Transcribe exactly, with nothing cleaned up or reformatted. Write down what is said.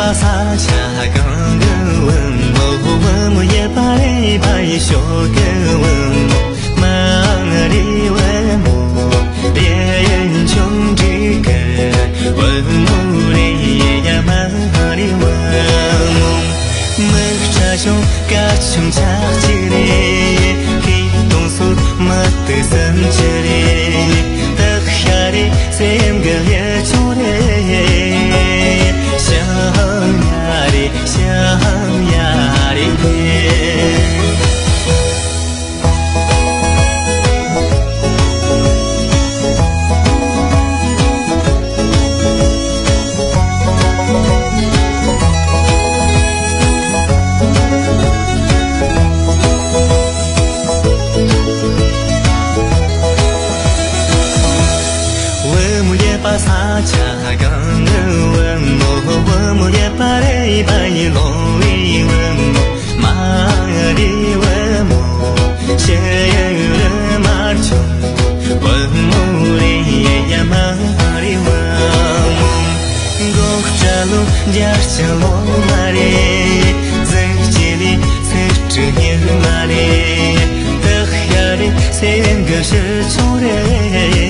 ས་ཆ་གང་གི་བུ་མོ། བུ་མོ་ཡེ་པ་རེ་པ་ཡི་ཤོག་གི་བུ་མོ། མ་རི་བུ་མོ། རེ་ཡན་ཆུང་འདྲིས་གི་བུ་མོ་རེ་ཡ་མ་རི་བུ་མོ། མིག་ཁྲ་ཆུང་སྐད་ཆུང་ཆག་ཅིག་རེད། ཁྱི་གདོང་སོ་མ་དུ་སེམས་ཅི་རེད། སྟག་ཤ་རེད། སེམས་གི་ཡ་ཆུང་རེད། ཤ་ཡ་རེད། ཤ་ཡ་རེད། བུ་མོ་ཡེ་པ་ས་ཆ་གང་གི་བུ་མོ། བུ་མོ་ཡེ་པ་རེ་པ་ཡི་ལོ་བི་བུ་མོ། མ་རི་བུ་མོ། ཤེ་ཡུ་རི་མར་ཆུང་བུ་མོ་རེ་ཡ་མ་རི་བུ་མོ། མགོ་སྐྲ་ལོ་འཇར་ཆ་ལོ་མ་རེད། ཟིག་ཅི་ལི་ཚེ་གྲི་ཉེར་མ་རེད། སྟག་ཤ་རེད། སེམས་གི་ཤི་ཆུང་རེད།